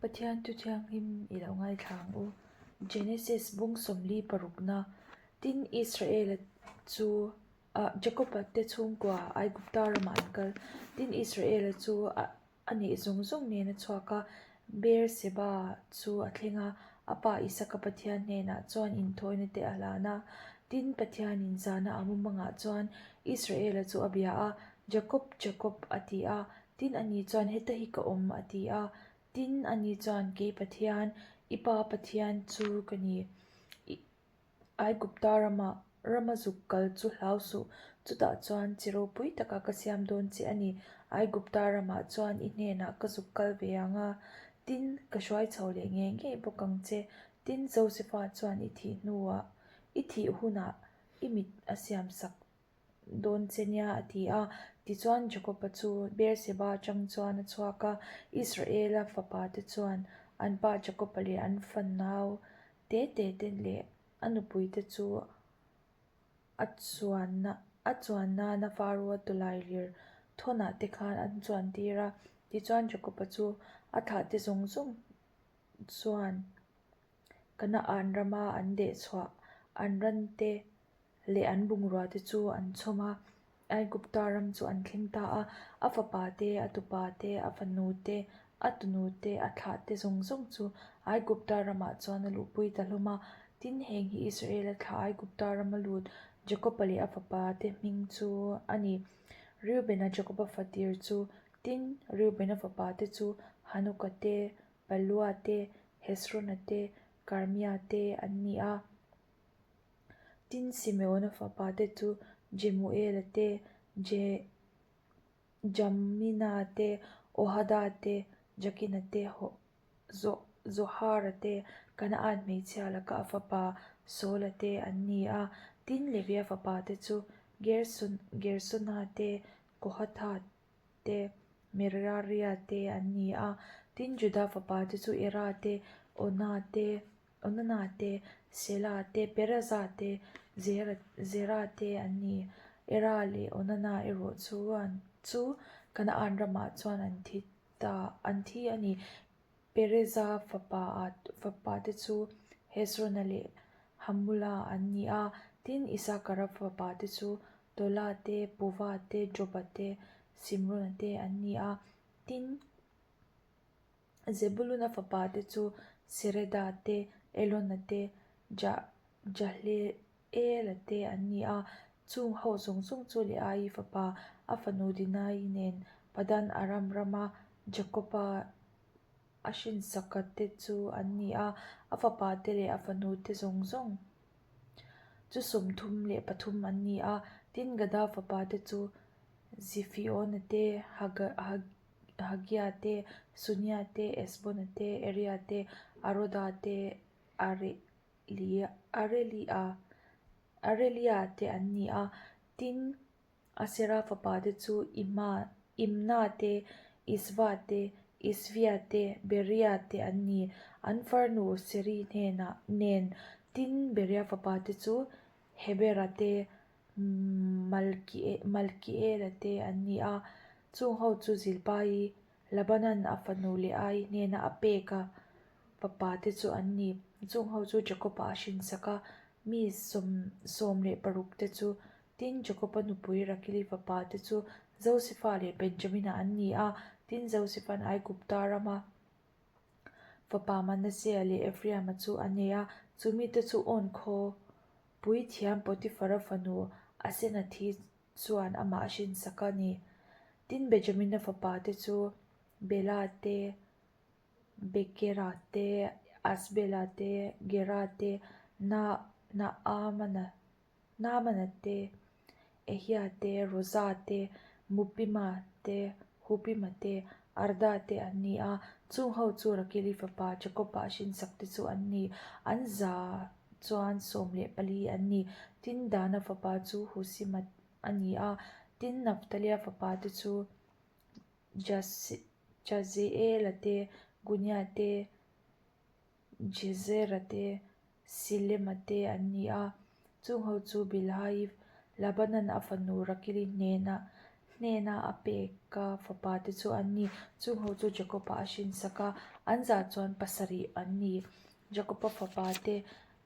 Pathian Thu Thianghlim i lo ngaithla ang u. Genesis bung 46 parukna, Tin, Israela chu ah Jakoba te chhungkua Aigupta ramah an kal. Tin, Israela chu a a neih zawng zawng nen a chhuak a, Beer-seba chu a thleng a, a pa Isaka Pathian hnenah chuan inthawina te a hlan a. Tin, Pathianin zana a mumangah chuan Israela chu a bia a, Jakob, Jakob, a ti a. Tin, ani chuan, Heta hi ka awm, a ti a. Tin, ani chuan, Kei Pathian, i pa Pathian chu ka ni. I Aigupta rama rama zuk kal chu hlau suh, chutah chuan chi ropui taka ka siam dawn che a ni. Aigupta ramah chuan i hnenah ka zuk kal ve ang a, tin, ka hruai chho leh ngei ngei bawk ang che. Tin, Josefa chuan i thih hnuah, i thih hunah i mit a siamsak dawn che nia a ti a. Tichuan Jakoba chu Beer-seba atang chuan a chhuak a, Israela fapa te chuan an pa Jakoba leh an fanau te te te leh a nupui te chu a chuanna a chuan nana Faroa tawlailir thawnah te khan an chuan tir a. Tichuan Jakoba chu a thlah te zawng zawng chuan Kanaan rama an dehchhuah an ran te leh an bungrua te chu an chhawm a, Aigupta ram chu an thleng ta a, a fapa te, a tupa te, a fanu te, a tunu te, a thlah te zawng zawng chu Aigupta ramah chuan a luhpui ta hlawm a. Tin, heng hi Israela thlah Aigupta rama lut Jakoba leh a fapa te hming chu a ni. Reubena Jakoba fatir chu, tin, Reubena fapa te chu Hanuka te, Palua te, Hezrona te, Karmia te an ni a. Tin, Simeona fapa te chu Jemuela te, Je Jamina te, Ohada te, Jakina te, Zohara te, Kanaan hmeichhia laka a fapa Saula te an ni a. Tin, Levia fapa te chu Gersona te, Kohatha te, Meraria te an ni a. Tin, Juda fapa te chu Era te, Ona te, Onana te, Sela te, Pereza te, Zera te an ni. Era leh Onana erawh chuan chu Kanaan ramah chuan an thi ta, an thi a ni. Pereza fapa ah fapa te chu Hezrona leh Hamula an ni a. Tin, Isakara fapa te chu Tola te, Puva te, Joba te, Simrona te an ni a. Tin, Zebuluna fapa te chu Sereda te, Elona te, Jahleela te an ni a. Chung ho zawng zawng chu Leaii fapa, a fanu Dinaii nen Padan Aram rama Jakoba a hrinsaka te chu an ni a. A fapa te leh a fanu te zawng zawng chu 33 an ni a. Tin, Gada fapa te chu Zifiona te, Hagia te, Sunia te, Esbona te, Eria te, Aroda te, Arelia te an ni a. Tin, Asera fapa te chu Imna te, Isva te, Isvia te, Beria te an ni. An farnu Seri hnenah nen tin Beria fapa te chu Hebera te, Malkiela te an ni a, chung ho chu Zilpai, Labanan a fanu leh Ai hnena a pek a fapa te chu an ni. Chung ho chu Jakoba a hrinsak a, mi 16 te chu. Tin, Jakoba nupui Rakili fapa te chu Josefa leh Benjamina an ni a, tin, Josefa'n Aigupta rama fapa Manasea leh Ephraima chu a nei a, chu mite chu awn khaw Puithiam Potifara fanu Asenathi chuan amah a hrinsak a ni. Tin, Benjamina fapa te chu Bela te, Bekera te, Asbela te, Gera te, Naamana Naamana te, Ehia te, Roza te, Mupima te, Hupima te, Arda te an ni a. Chung ho chu Rakeli fapa Jakoba a hrinsak te chu an ni. An za chuan 14 an ni. Tin, Dana fapa chu Husima a ni a. Tin, Naftalia fapa te chu Jazeela te, Gunia te, Jezera te, Silema te an ni a. Chung ho chu Bilhai Labanan a fanu Rakili hnena. Hnena a peka fapate chu an ni. Chungho chu Jakob-a a hrinsak a, an zah chuan pasarih an ni. Jakob-a fapate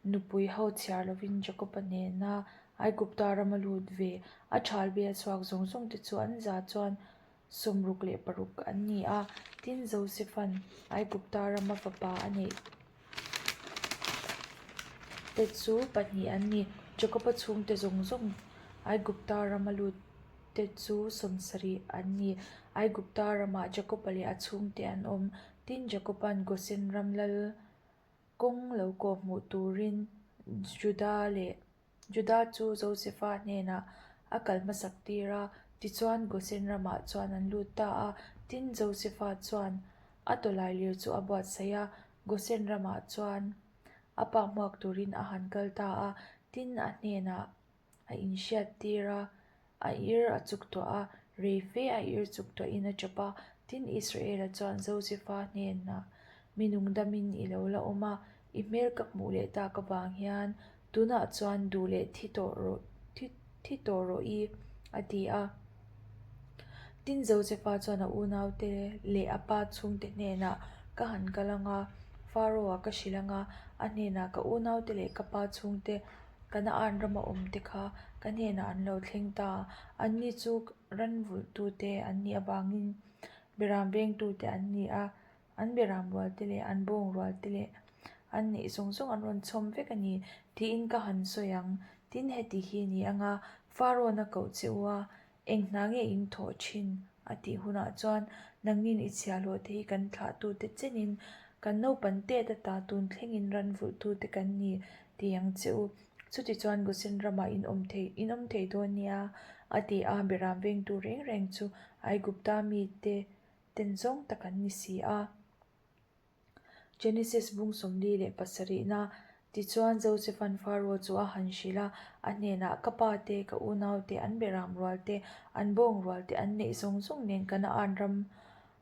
nupui ho chhiar lovin Jakob-a hnena Aigupta rama lut ve a thal bial chhuak zawng zawng te chu an zah chuan 66 an ni a. Tin, Joseph-a'n Aigupta rama fapa a neih te chu pahnih an ni. Jakob-a chhungte zawng zawng Aigupta rama lut te chu 70 an ni. Aigupta ramah Jakob-a leh a chhungte an awm. Tin, Jakob-a'n Gosen ram lal kawng lo kawh hmuh turin Juda leh Juda chu Josefa hnenah a kal hmasak tir a, tichuan Gosen ramah chuan an lut ta a. Tin, Josefa chuan a tawlailir chu a buatsaih a, Gosen ramah chuan a pa hmuak turin a han kal ta a. Tin, a hnenah a inhriat tir a, a ir a chuk tuah a, rei fe a ir chuk tuahin a chawp a. Tin, Israela chuan Josefa hnenah, Mi nungdamin i lo la awm a, i hmel ka hmuh leh tak avang hian tunah chuan duh leh thi tawh rawh, thi tawh rawh i, a ti a. Tin, Josefa chuan a unaute leh a pa chhungte hnenah, Ka han kal ang a, Pharaoh-a ka hrilh ang a, a hnenah ka unaute leh ka pa chhungte Kanaan rama awmte kha ka hnenah an lo thleng ta. Anni chu ranvulhtute an nih avangin beram vengtute an ni a, an beram rualte leh an bawng rualte leh an neih zawng zawng an rawn chhawm vek a ni tiin ka han sawi ang. Tin, heti hi a ni ang a, Pharaoh-na koh che u a, Eng hna nge in thawh thin? a tih hunah chuan nangnin i chhiahhlawhte hi kan thlahtute chenin kan naupan tet ata tun thlengin ran vulhtute kan ni ti ang che u. Chutichuan Gosen ramah in awm thei in awm thei dawn nia, a ti a, Beram vengtu reng reng chu Aigupta mite ten zawng tak an ni si a. Genesis bung 47na Tichuan Joseph-a'n Pharaoh chu a han hrilh a, a hnenah, Ka pa te, ka unau te, an beram rual te, an bawng rual te, an neih zawng zawng nen Kanaan ram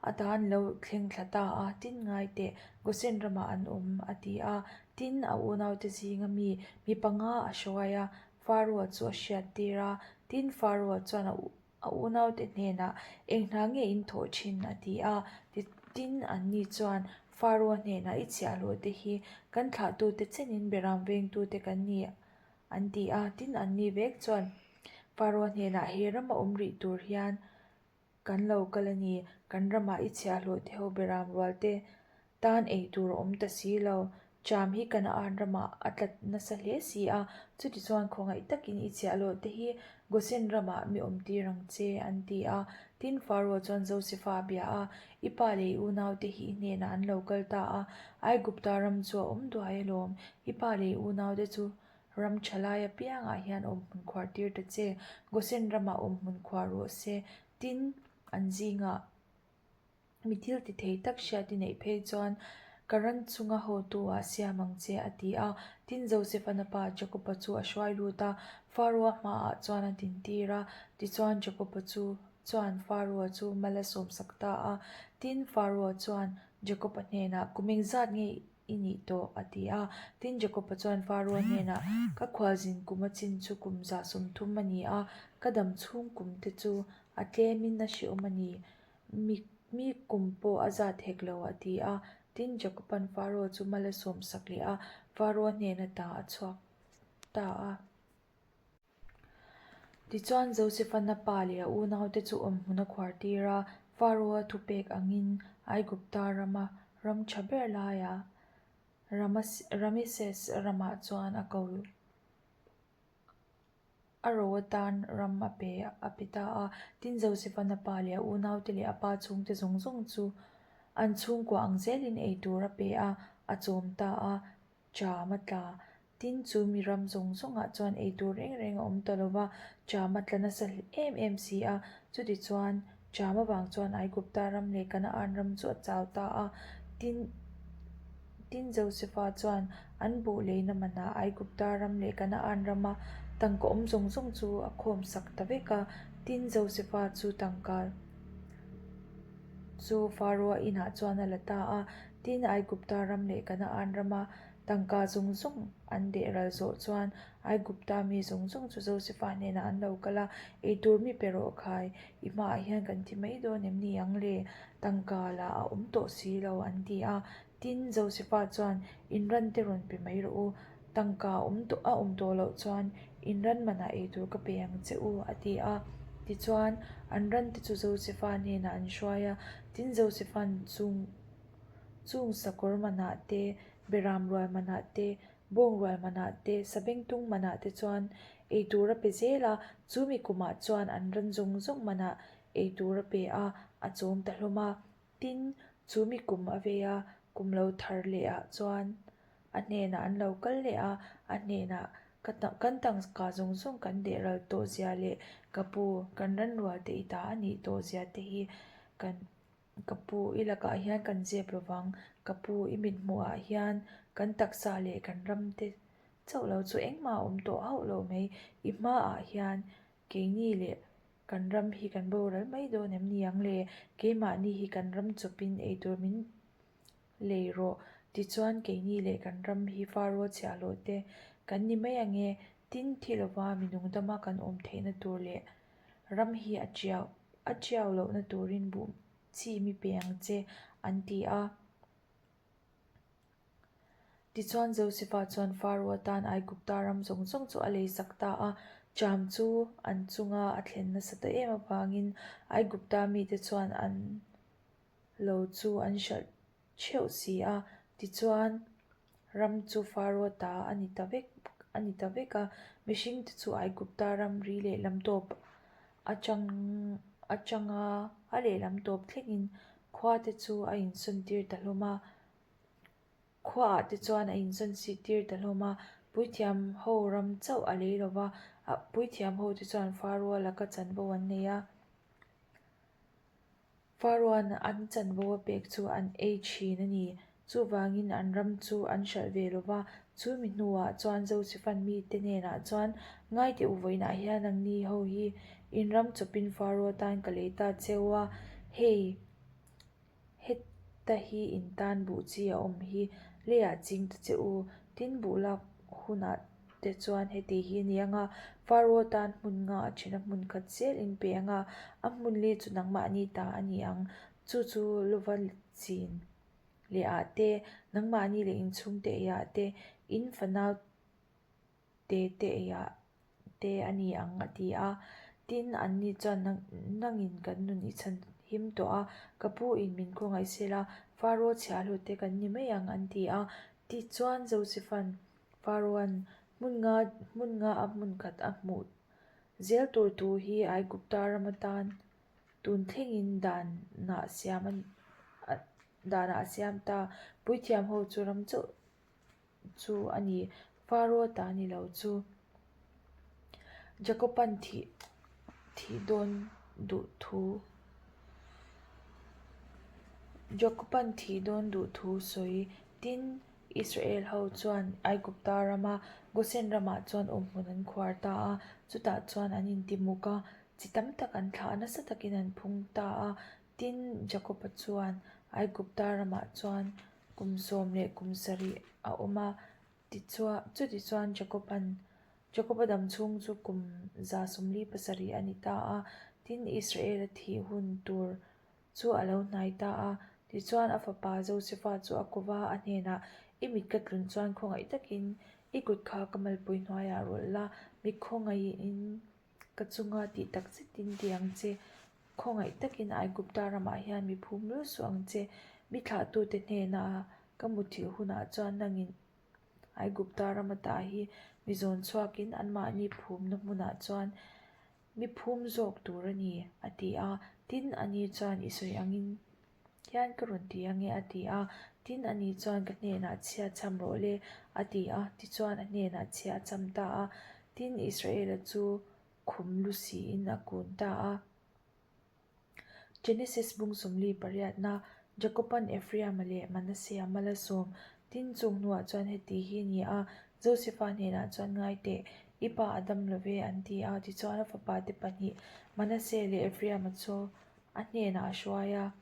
ata an lo thleng thla ta a, tin ngai teh, Gosen ramah an awm, a ti a. Tin, a unaute zinga mi mi panga a hruai a, Pharaoh chu a hriattir a. Tin, Pharaoh chuan a A unaute hnenah, Eng hna nge in thawh thin? a ti a. Tin, anni chuan Pharaoh hnenah, I chhiahhlawhte hi kan thlahtute chenin beram vengtute kan ni, an ti a. Tin, anni vek chuan Pharaoh hnenah, He rama awm rih tur hian kan lo kal a ni, kan ramah i chhiahhlawhte ho beram rualte Tan ei tur a awm ta si lo. Cham hi Kanaan ramah a tla nasa hle si a, chutichuan khawngaih takin i chhiahhlawh te hi Gosen ramah mi awmtir ang che, an ti a. Tin, Pharaoh chuan Josefa a bia a, I pa leh i unaute hi i hnenah an lo kal ta a, Aigupta ram chu a awm duai alawm. I pa leh i unaute chu ram tha lai apiangah hian awmhmun khuar tir ta che, Gosen ramah awmhmun khuar rawh se. Tin, an zingah. Mi thil ti thei tak hriat i neih phei chuan ka ran chunga hawtu ah siam ang che, a ti a. Tin, Joseph-a'n a pa Jakob-a chu a hruai lut a, Pharaoh-a hmaah chuan a dintir a. Tichuan, Jakob-a chu chuan Pharaoh-a chu mal a sawmsak ta a. Tin, Pharaoh-a chuan Jakob-a hnenah, Kum engzat nge i nih tawh? a ti a. Tin, Jakob-a chuan Pharaoh-a hnenah, Ka khualzin kum a chin chu kum 30 a ni a, ka dam chhung kum te chu a tlemin a hrehawm a ni. Mi mi kum pawh a zat hek lo, a ti a. Tin, Jakoba'n Pharaoh chu mal a sawmsak leh a, Pharaoh hnena ta a chhuak ta a. Tichuan, Joseph-a'n a pa leh a unaute chu awmhmun a khuar tir a, Pharaoh-a thupek angin Aigupta rama ram tha ber laiah Rameses ramah chuan a ko. A ro atan ram a pe a pe ta a. Tin, Joseph-a'n a pa leh a unaute leh a pa chhungte zawng zawng chu an chhungkua ang zelin ei tur a pe a, a chawm ta a, cham a tla. Tin, chu mi ram zawng zawngah chuan ei tur reng reng a awm ta lo va, cham a tla nasa em em si a. Chutichuan, cham avang chuan Aigupta ram leh Kanaan ram chu a chau ta a. Tin, Tin, Josefa chuan an buh leina manah Aigupta ram leh Kanaan rama tangka awm zawng zawng chu a khawmsak ta vek a. Tin, Josefa chu tangka chu Pharaoh-a inah chuan a la ta a. Tin, Aigupta ram leh Kanaan rama. Tangka zawng zawng an deh ral zawh chuan Aigupta mi zawng zawng chu Josefa hnenah an lo kal a, Eitur mi pe rawh khai, i hmaah hian kan thi mai dawn em ni ang le? Tangka lah a awm tawh si lo, an ti a. Tin, Josefa chuan, In ran te rawn pe mai rawh u, tangka awm tawh a awm tawh loh chuan in ran manah eitur ka pe ang che u, a ti a. Tichuan, an ran te chu Josefa hnenah an hruai a, tin Josefa'n chung chung sakawr manah te, beram rual manah te, bawng rual manah te, sabengtung manah te chuan eitur a pe zel a, chumi kumah chuan an ran zawng zawng manah eitur a pe a, a chawm ta hlawm a. Tin, chu mi kum a vei a, kum lo thar leh ah chuan a hnenah an lo kal leh a, a hnenah ka kan tangka zawng zawng kan deh ral tawh zia leh ka pu kan ranrual te i ta a nih tawh zia te hi kan ka pu i lakah hian kan zep lovang, ka pu i mithmuh ah hian kan taksa leh kan ram te chauh lo chu engmah a awm tawh hauh lo mai, i hmaah hian Keini leh kan ram hi kan boral mai dawn em ni ang le? Keimahni hi kan ram chawpin eitur min lei rawh. Tichuan keini leh kan ram hi Faro chhiahhlawh te kan ni mai ang e. Tin, thi lova mi nungdama kan awm theihna tur leh ram hi a chiau a chiau lohna turin buh chi mi pe ang che, an ti a. Tichuan Josefa chuan Faro atan Aigupta ram zawng zawng chu a leisak ta a, ṭam chu an chunga a thlen nasa ta em avangin Aigupta mite chuan an lo chu an hralh theuh si a. Tichuan ram chu Faro ta a ni ta vek a ni ta vek a, mihringte chu Aigupta ramri lehlam tawp atang atanga a lehlam tawp thlengin khuate chu a insawntir ta hlawm a. Khuaah te chuan a inzawn sih tir ta hlawm a, puithiam ho ram chauh a lei lova, puithiam ho te chuan Faroa laka chanvo an nei a. Faroa'n an chanvo a pek chu an ei thin a ni. Chuvangin an ram chu an hralh ve lova, chu mi hnuah chuan Josepha'n mite hnenah chuan, Ngaite u vawiinah hian nangni ho hi in ram chawpin Faroa tan ka lei ta cheu a, hei, Heta hi in tan buh chi a awm hi leiah ching ta che u, tin buh lak hunah te chuan heti hi a ni ang a, Faro tan hmun nga a then a hmun khat zel in pe ang a, a hmun li chu nangmahni ta a ni ang, chu chu lova chin leh ah te, nangmahni leh inchhungte eiah te, in fanau te te eiah te a ni ang a ti a. Tin, anni chuan nangin kan nun i chhan him tawh a, ka pu in min khawngaih sel a, Faro chhiahhlawh te kan ni mai ang an ti a. Tichuan Josepha'n Faroa'n hmun nga hmun nga a hmun khat a hmuh zel tur thu hi Aigupta ram atan tun thlengin danah siam danah a siam ta. Puithiam ho chu ram chauh chu a ni. Faro ta ni lo chu Jakoban thih thih dawn duh thu Jakoban thih dawn duh thu sawi tin Israel ho chuan Aigupta rama Gosen ramah chuan awmhmun an khuar ta a, chutah chuan an intimuk a, chi tam tak an thlah a, nasa takin an phung ta a. Tin, Jakoba chuan Aigupta ramah chuan Kum 17 a awm a, tichuan chutichuan Jakoban Jakoba dam chhung chu kum 147 a ni ta a, tin Israela thih hun tur chu a lo hnai ta a. Tichuan a fapa Josefa chu a kova a hnenah, I mit ka tlun chuan khawngaih takin i kut kha ka malpui hnuaiah rawlh la, mi khawngaihin Ka chunga tih tak zetin ti ang che. Khawngaih takin Aigupta ramah hian mi phum lul suh ang che. Mi thlahtute hnena ka muthilh hunah chuan nangin Aigupta rama tah hi mi zawn chhuakin anmahni phumna hmunah chuan mi phum zawk tur a ni, a ti a. Tin, ani chuan i sawi angin hian ka rawn ti ange, a ti a. Tin, ani chuan ka hnenah chhia cham rawh le, a ti a. Tichuan, a hnenah chhia a cham ta a. Tin, Israela chu khum lu siin a kun ta a. Genesis bung 48 na, Jakoban Ephraim-a leh Manasseh-a mal a sawm. Tin, chung hnuah chuan heti hi a ni a, Josefa hnenah chuan ngai teh, i pa a dam lo ve, an ti a. Tichuan, a fapate pahnih Manasseh leh Ephraim-a chu a hnenah a hruai a,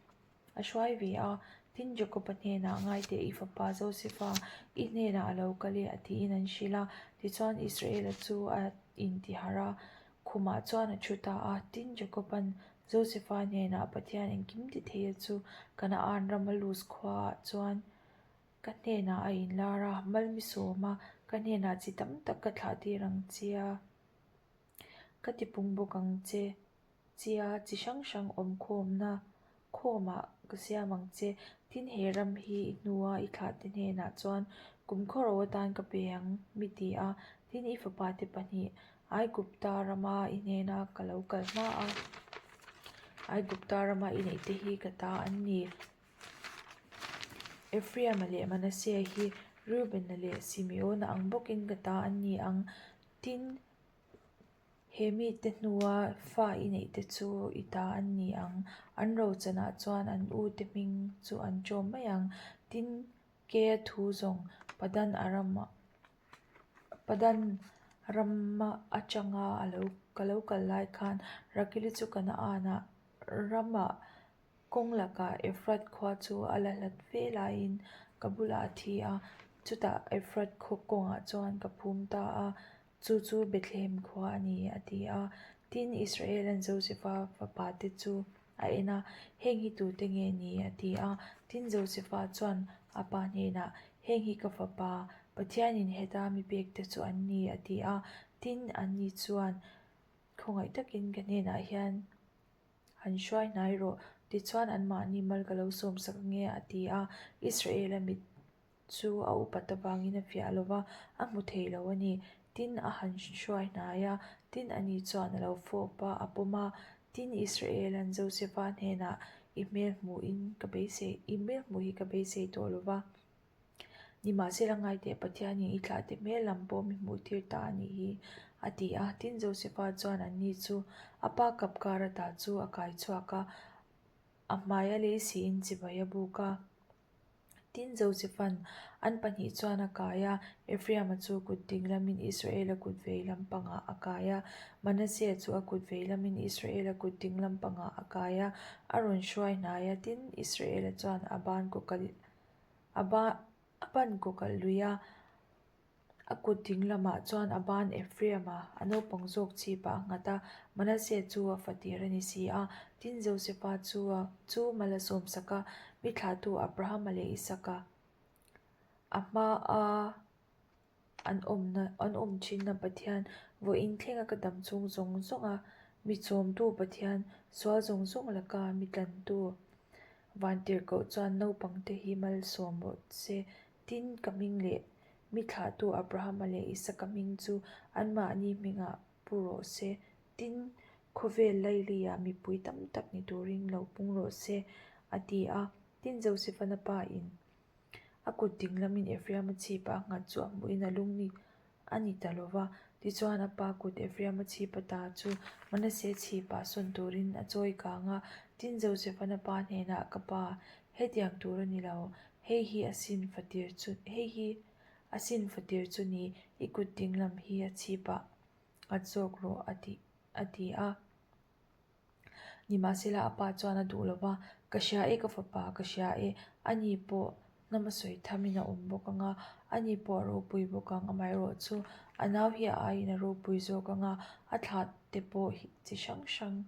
a hruai ve a. Tin, Jakoba hnenah, Ngai teh, i fapa Josefa i hnenah a lo kal e, a tiin an hrilh a. Tichuan, Israela chu a intiharh a, khumah chuan a thu ta a. Tin, Jakoba'n Josefa hnenah, Pathian engkim ti theia chu Kanaan rama Luz khuaah chuan ka hnenah a inlar a, Malmisawm a, ka hnenah chi tam tak ka thlah tir ang che a, ka tipung bawk ang che. Chia chi hrang hrang awm khawmna khawmah ka siam ang che. Tin, he ram hi i hnua i thlahte hnenah chuan kum khawro atan ka pe ang, mi ti a. Tin, i fapate pahnih Aigupta rama i hnena ka lo kal hma a, Aigupta rama i neihte hi ka ta an ni. Ephraim-a leh Manasseh-a hi Reuben-a leh Simeon-a ang bawkin ka ta an ni ang. Tin, He mite hnua fa i neih te chu i ta an ni ang. An rochanah chuan an ute hming chu an ṭawm mai ang. Tin, Kea thu zawng Padan Aram Padan rama atanga a lo ka lo kal lai khan Rakili chu Kanaan-ah ramah kawng lakah Efrat khua chu a la hlat fe laiin ka bulah a thi a, chutah Efrat khaw kawngah chuan ka phum ta a. Chu chu Bethlehem khua a ni, a ti a. Tin, Israel-a'n Josefa fapate chu a en a, Heng hi tute nge ni? a ti a. Tin, Josefa chuan a pa hnenah, Heng hi ka fapa, Pathianin heta mi pekte chu an ni, a ti a. Tin, anni chuan, Khawngaih takin ka hnenah hian han hruai hnai rawh, tichuan anmahni mal ka lo sawmsak ange, a ti a. Israel-a mit chu a upat avangin a fiah lo va, a hmu thei lo a ni. Tin, a han hruai hnai a, tin ani chuan a lo fawp a, a pawm a. Tin, Israel-a'n Josefa hnenah, I hmel hmuhin ka beisei, i hmel hmuh hi ka beisei tawh lo va. Nimahsela ngaiteh Pathianin i thlahte hmel lam pawh mi hmuh tir ta a nih hi, a ti a. Tin, Josefa chuan anni chu a pa kap kar ata chu a kai chhuak a, a hmaia lei siin chibai a buk a. Tin, Josefa'n an pahnih chuan a kai a, Ephraim-a chu kut ding lamin Israel-a kut vei lampangah a kai a, Manasseh-a chu a kut vei lamin Israel-a kut ding lampangah a kai a, a rawn hruai hnai a. Tin, Israel-a chuan a ban kawkalh a a ban kawkalh lui a. A kut ding lamah chuan a ban Ephraim-a a naupang zawk chhipah a nghat a, Manasseh chu a fatir a ni si a. Tin, Josefa chu a chu mal a sawmsak a, mi thlahtu Abrahama leh Isaka a hmaa an awmna an awm thinna Pathian vawiin thlenga ka dam chhung zawng zawnga mi chawmtu Pathian sual zawng zawng laka mi tlantu Vantirhkoh chuan naupangte hi malsawm rawh se. Tin, ka hming leh mi thlahtu Abrahama leh Isaka hming chu anmahni hmingah pu rawh se. Tin, khawvel lailiah mipui tam tak ni turin lo pung rawh se, a ti a. Tin, Joseph-a pa in a kut ding lamin Ephraim-a chhipa a nghat chu a hmuhin a lung ni a ni ta lo va. Tichuan, a pa kut Ephraim-a chhipa ta chu Manasseh chhipa sawn turin a chawi kang a. Tin, Joseph-a pa hnenah, Ka pa, hetiang tur a ni lo. Hei hi a sin fatir chu, hei hi a sin fatir chu ni, i kut dinglam hi a chhipah nghat zawk rawh, a ti, a ti a. Nimahsela a pa chuan a duh lo va, Ka hria e ka fapa, ka hria e, ani pawh hnam a sawi thamin a awm bawk ang a, ani pawh a ropui bawk ang, amaherawhchu a nau hi a aiin a ropui zawk ang a, a thlah te pawh hi chi hrang hrang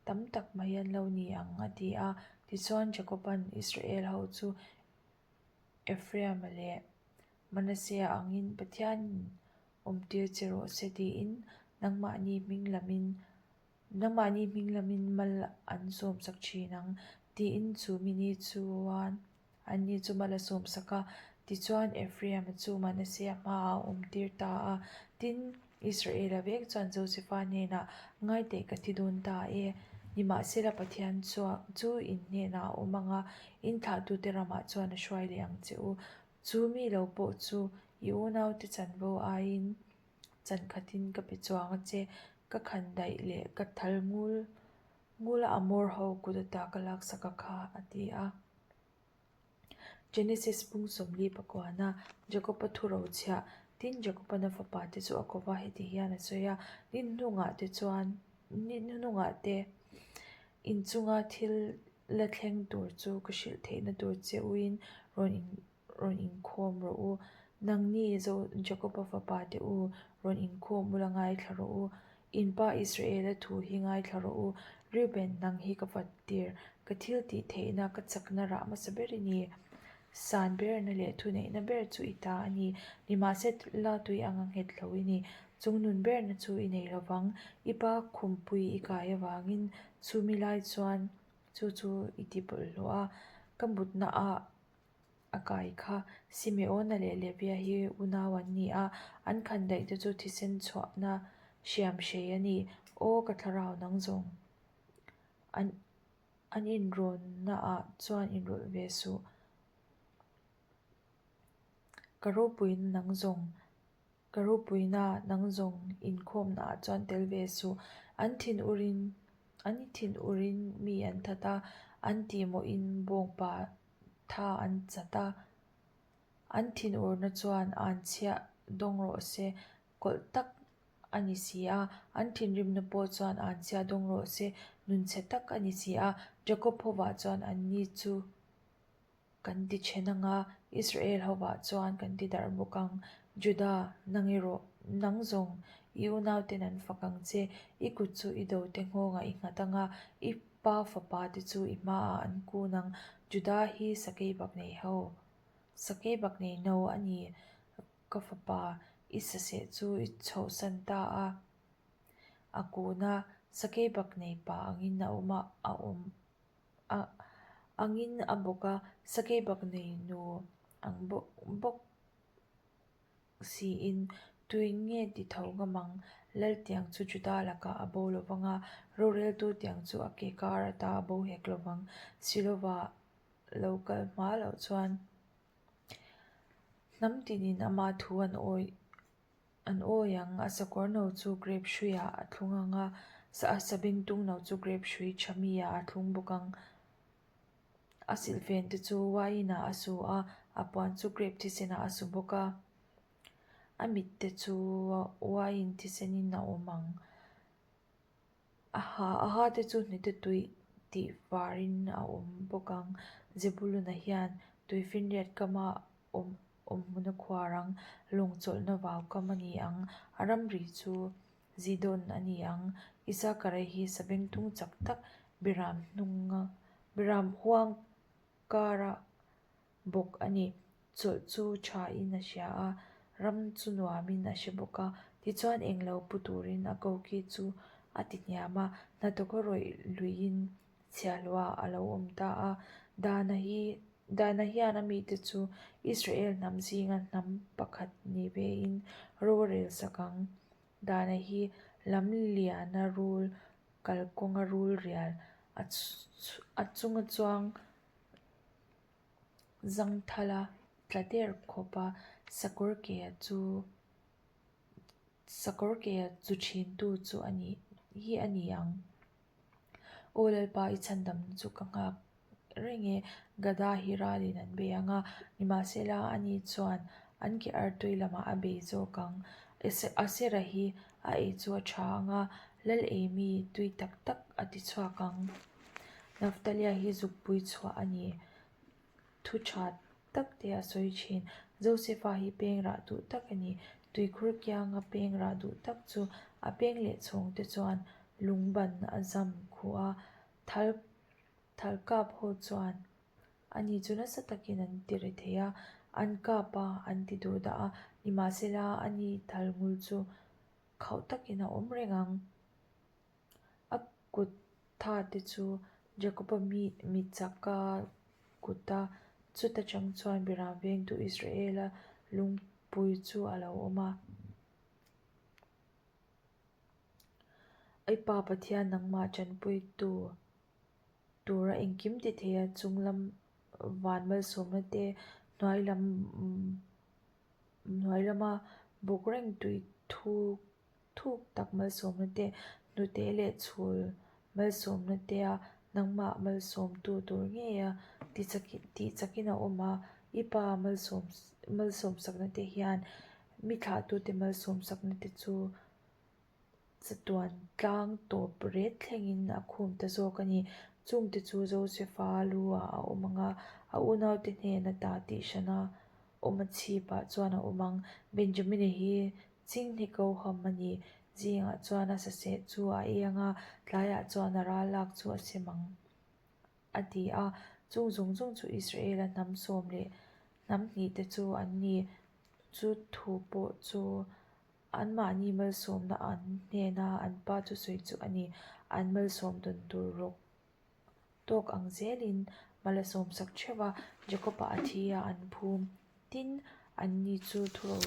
tam tak mai an lo ni ang, a ti a. Tichuan Jakoba'n Israel ho chu Ephraim-a leh Manasseh-a angin Pathianin awmtir che rawh se tiin nangmahni hming lamin nangmahni hming lamin mal an sawmsak thin ang tiin chu mini chuan anni chu mal a sawmsak a. Tichuan Ephraim-a chu Manasseh-a hmaah a awmtir ta a. Tin, Israel-a vek chuan Josefa hnenah, Ngaiteh ka thi dawn ta e. Nimahsela Pathian chu in hnenah a awm ang a, in thlahtute ramah chuan a hruai leh ang che u. Chu mi lo pawh chu i unaute chanvo aiin chan khatin ka pe chuang a che, ka khan daih leh ka thal ngul ngula Amor ho kut ata ka laksak a kha, a ti a. Genesis bung 40 pakuana Jakob-a thu rochhiah, tin Jakob-an a fapa te chu a ko va, heti hian a sawi a, Ni hnungah te chuan, ni hnungah te inchunga thil. la thleng tur chu ka hrilh theihna tur che uin rawn in rawn inkhawm rawh u. Nangni Zo Jakoba fapa te u, rawn inkhawm ula ngaithla rawh u. In pa Israela thu hi ngaithla rawh u. Reuben, nang hi ka vat tir, ka thil tih theihna, ka chakna rah hmasa ber i ni. San berna leh thuneihna ber chu i ta a ni. Nimahsela tui anga nghet lo i ni. Chungnun berna chu i nei lovang. I pa khumpui i kai avangin chumi lai chuan chu chu i ti bawlhhlawh a, ka mutna ah a kai kha. Simeona leh Levia hi unau an ni a, an khandaih te chu thisen chhuahna hriam hrei a ni. Aw ka thlarau nang zawng an an inrawnna ah chuan inrawlh ve suh. Ka ropuina nang zawng Ka ropuina nang zawng inkhawmna ah chuan tel ve suh. An thinur in an thinur in mi an that a, an tihmawh in bawngpa tha an chat a. An thinurna chuan an chhiah dawng rawh se, kawlh tak a ni si a. An thinrimna pawh chuan an chhiah dawng rawh se, nunchhe tak a ni si a. Jacob hovah chuan anni chu. Kan ti then ang a, Israel hovah chuan kan ti darh bawk ang. Juda, nang erawh, nang zawng, i unauten an fak ang che. I kut chu i dote nghawngah i nghat ang a, i pa fapa te chu i hmaah an kun ang. Juda hi sakei bak nei ho, sakei bak nei no a ni. Ka fapa, i saseh chu i chhohsan ta a, a kun a, sakei bak nei pa angin a awm a, a awm. A angin a bawk a, sakei bak nei nu ang bawk bawk siin tuin nge ti tho ngam ang? Lal tiang chu Juda lakah a bo lo vang a, roreltu tiang chu a ke kar ata a bo hek lo vang. Silova lo kal hma loh chuan hnam tinin ama thu an awih. An awi ang, a sakawr no chu grape hruiah a thlung ang a, a sabengtung no chu grape hrui tha mi ah a thlung bawk ang. A silhfen te chu wine ah a su a, a puan chu grape thisen ah a su bawk a. A mit te chu wine thisen in a awm ang. A ha a ha te chu hnute tui tih varin a awm bawk ang. Zebuluna hian tuifinriat kama awm awm hmun a khuar ang. Lawng chawlhna vau kam a ni ang. A ramri chu Zidon a ni ang. Isakara hi sabengtung chak tak Biram hnunga Biram huang kara bawk a ni. Chawlh chu thain a hria a, ram chu nuamin a hre bawk a. Tichuan englo pu turin a koki chu a ti hniam a, hnathawk a rawih luiin chhiahhlawh a lo awm ta a. Dana hi Dana hian a mite chu Israel hnam zinga hnam pakhat ni vein ro a rel sak ang. Dana hi lam liana rul kalkawnga rul rial a chunga chuang Zangthala tla der khawp a, sakawr ke a chu sakawr ke a chu thin tu chu a nih hi a ni ang. Aw Lalpa i chhandamna chu ka nghak reng e, Gada hi ralin an bei ang a, nimahsela ani chuan an ke artui lamah a bei zawk ang. Asera hi a ei chu a tha ang a, Lal ei mi tui tak tak a ti chhuak ang. Naftalia hi zukpui chhuah a ni. Thu tha tak te a sawi thin. Josefa hi peng rah duh tak a ni. Tuikhur kianga peng rah duh tak chu a peng leh chhawng te chuan lungban a zam khuh a. Thal thal kap ho chuan ani chu nasa takin an ti ri thei a, an kap a, an ti duh dah a. Nimahsela ani thal ngul chu khauh takin a awm reng ang. A kut tha te chu Jakoba mi mi chaka kut a, chuta chang chuan Biram vengtu Israela lungpui chu a lo awm a. I Pa Pathian nangmah tanpuitu tura engkim ti thei a, chung lam van malsawmna te hnuai lam hnuai lama bawk reng tui thu Thuk tak malsawmna te, hnute leh chhul malsawmna tea nangmah malsawmtu tur ngeia tih chakin a awm a, i pa malsawmsakna te hian mi thlahtute malsawmsakna te chu chatuan tlang tawp ret thlengin a khum ta zawk a ni. Chungte chu Josefa lu-ah a awm ang a, a unaute hnen ata tihhrana awm a chhipah chuan a awm ang. Benjamina hi chinghne koham a ni. Zingah chuan a saseh chu a ei ang a, tlaiah chuan a ral lak chu a sem ang, a ti a. Chung zawng zawng chu Israela hnam sawm leh hnam hnihte chu an ni. Chu thu pawh chu Anmahni malsawmna an hnena an pa thusawi chu a ni. An malsawm dawn tur rawk tawk ang zelin mal a sawmsak theuh a, Jakob-a a thi a an phum. Tin, anni chu thuro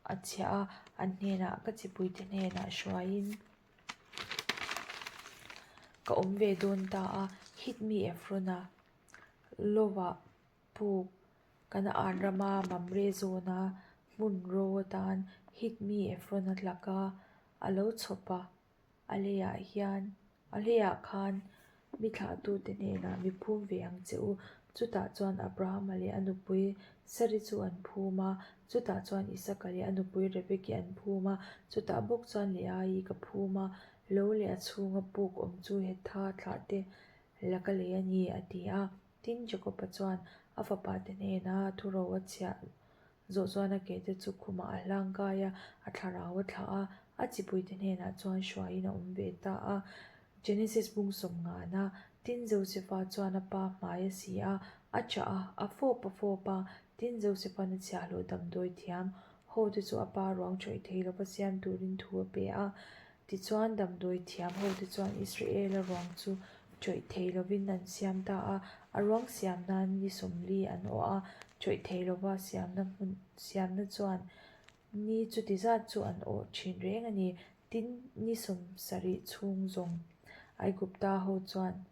a chhiah a, an hnenah ka chipuite hnenah hruaiin ka awm ve dawn ta a, Hit mi Ephron-a lovah Puk, Kanaan rama Mamre zawna hmun ro atan Hit mi Ephron-a tlaka a lo chhawp a, a leiah hian a leiah khan mi thlahtute hnenah mi phum ve ang che u. Chutah chuan Abrahama leh a nupui Sari chu an phum a, chutah chuan Isaka leh a nupui Rebeki an phum a, chutah bawk chuan Leaii ka phum a, lo leh a chhunga puk awm chu Hetha thlahte laka lei a ni, a ti a. Tin, Jakoba chuan a fapate hnena thuro a chhiah zawh chuan a kehte chu khumah a hlang kai a, a thlarau a thlah a, a chipuite hnenah chuan hruaiin a awm ve ta a. Genesis bung sawm ngana, Tin, Josefa chuan a pa hmai a si a, a chah a, a fawp a fawp a. Tin, Josefa'n a chhiahhlawh damdawi thiam hote chu a pa ruang chawih thei lova siam turin thu a pe a. Tichuan, damdawi thiam hote chuan Israela ruang chu chawih thei lovin an siam ta a, a ruang siam nan ni 40 an awh a, chawih thei lova siamna hmun siamna chuan ni chuti zat chu an awh thin reng a ni. Tin, ni 70 chhung zawng Aigupta ho chuan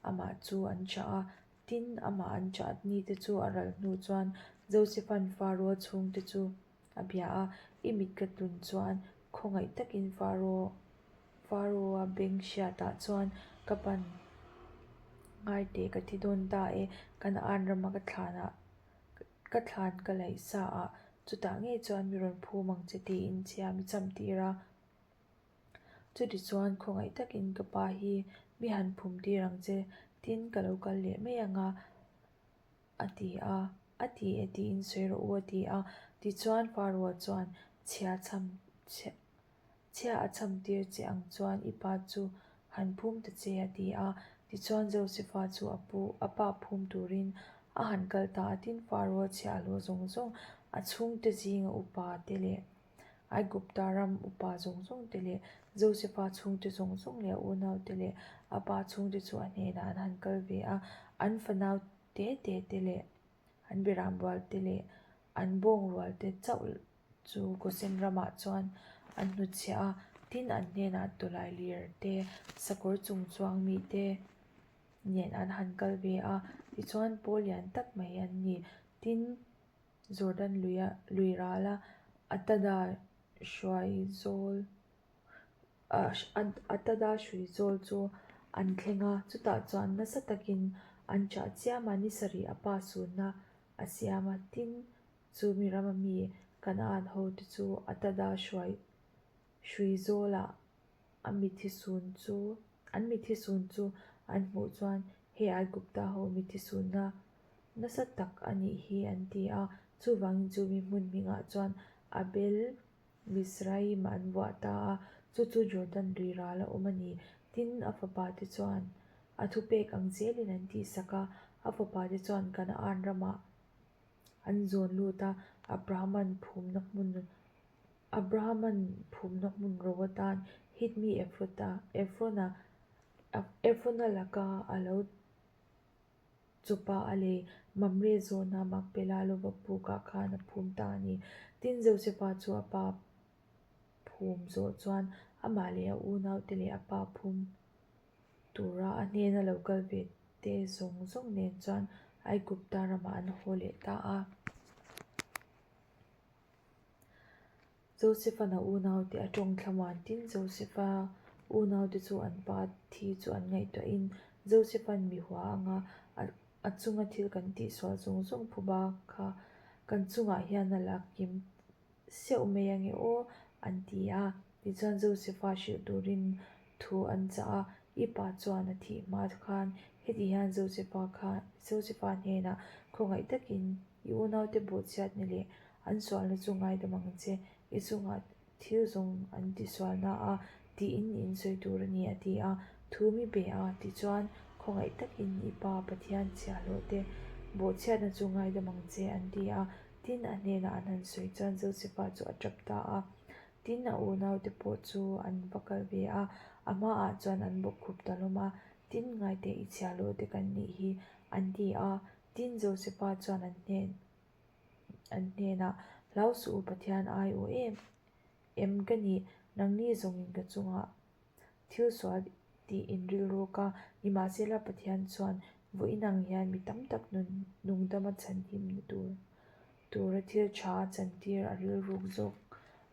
amah chu an chah a, tin, amah an chah nite chu a ral hnu chuan Josepha'n Faroa chhungte chu a bia a, I mit ka tlun chuan khawngaih takin Faro Faro-a beng hriatah chuan ka pan ngai teh ka thi dawn ta e, Kanaan rama ka thlanah ka thlan ka laih sa ah chutah ngei chuan mi rawn phum ang che tiin chhia mi cham tir a. Chutichuan khawngaih takin ka pa hi mi han phum tir ang che, tin ka lo kal leh mai ang a. A ti a, a ti e tiin sawi rawh u a ti a. Tichuan Faroa chuan chhia chham chhia a chham tir che ang chuan i pa chu han phum ta che a ti a. Tichuan Josefa chu a pu a pa phum turin a han kal ta a. Tin Faroa chhiahhlawh zawng zawng a chhungte zinga upa te leh Aigupta ram upa zawng zawng te leh Josefa chhungte zawng zawng leh a unaute leh a pa chhungte chu a hnenah an han kal ve a, an fanau te te te leh an biram rual te leh an bawng rual te chauh chu Gosen ramah chuan an hnutchhiah a, tin an hnenah tawlai lir te, sakawr chung chuang mi te nen an han kal ve a, tichuan pawl lian tak mai an ni. Tin. Jordan luia lui ral a, Atada hruai zawl Atada hrui zawl chu an thleng a, chutah chuan nasa takin an chah chiam a, ni sarih a pa sunna a siam a, tin chu mi rama mi Kanaan hote chu Atada hruai hrui zawlah a mithi sun chu an mithi sun chu an hmuh chuan hei Aigupta ho mithi sunna nasa tak a nih hi an ti a, chuvangin chu mi hmun hmingah chuan Abel Mizraim an vuah ta a, chu chu Jordan lui ral a awm a ni. Tin, a fapa te chuan a thupek ang zelin an tihsak a, a fapa te chuan Kanaan ramah an zawn lut a, Abrahaman phumna hmun Abrahaman phumna hmun ro atan Hit mi Efrota Efrona Efrona laka a lo Chupa a lei Mamre zawna Makpela lova pukah khan a phum ta a ni. Tin, Josefa chu a pa phum zawh chuan amah leh a unaute leh a pa phum tura a hnena lo kal ve te zawng zawng nen chuan Aigupta ramah an haw leh ta a. Josefa na unaute a tawng thlamuan tin Josefa unaute chu an pa thi chu an ngaihtuahin Josefa'n mi hua anga a chunga thil kan tihsual zawng zawng phuba kha kan chungah hian a la kim seuh mai ange aw an ti a. Tichuan Josefa hrilh turin thu an chah a. I pa chuan a thih hma khan heti hian Josefa kha Josefa hnenah khawngaih takin i unaute bawhchhiatna leh an sualna chu ngaidam ang che, i chungah thil zawng an tisualna a tiin in sawi tur a ni a ti a, thu mi pe a, tichuan khawngaih takin i pa Pathian chhiahhlawhte bawhchhiatna chu ngaidam ang che an ti a, tin a hnenah an han sawi chuan Josefa chu a tap ta a. Tin, a unaute pawh chu an va kal ve a, a hmaah chuan an bawkkhup ta hlawm a, Tin, ngaiteh i chhiahhlawh te kan nih hi, an ti a. Tin, Josefa chuan an hnen an hnenah, Hlau suh u, Pathian ai u em em ka nih, nangni zawngin ka chungah thil sual tih in rilruk a, nimahsela Pathian chuan vawiin ang hian mi tam tak nun nungdama chhanhimna tur tura thil tha a chantir a rilruk zawk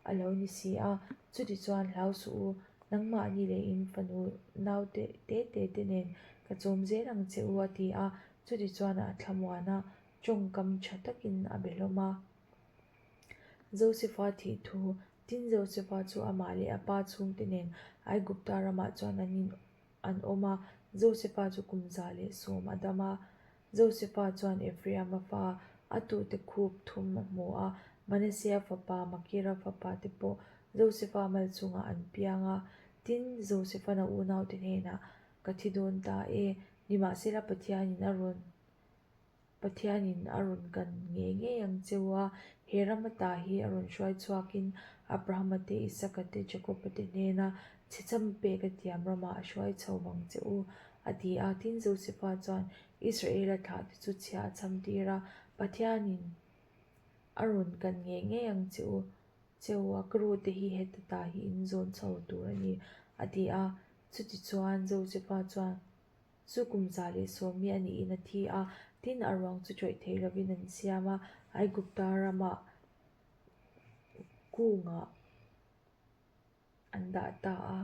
a lo ni si a, chutichuan hlau suh u, nangmahni leh in fanu naute te te te nen ka chawm zel ang che u a ti a, chutichuan a thlamuan a, tawngkam tha takin a be hlawm a. Josefa thih thu, tin Josefa chu amah leh a pa chhungte nen Aigupta ramah chuan an in an awm a, Josefa chu kum 110 a dam a. Josefa chuan Ephraim-a fa a tute khup thum a hmu a, Manasseh-a fapa Makira fapa te pawh Josefa mal chungah an piang a. Tin, Josefa'n a unaute hnenah, Ka thi dawn ta e, nimahsela Pathianin a rawn Pathianin a rawn kan ngei ngei ang che u a, he ram ata hi a rawn hruai chhuakin Abrahama te, Isaka te, Jakoba te hnena chhecham pek a tiam ramah a hruai chho vang che u, a ti a. Tin, Josefa chuan Israela thlahte chu chhia a cham tir a, Pathianin a rawn kan ngei ngei ang che u, che u a, ka rute hi heta ta hi in zawn chho tur a ni, a ti a. Chutichuan Josefa chuan. Chu kum 110 mi a niin a thi a, tin a ruang chu ṭawih thei lovin an siam a, Aigupta ramah kungah an dah ta a.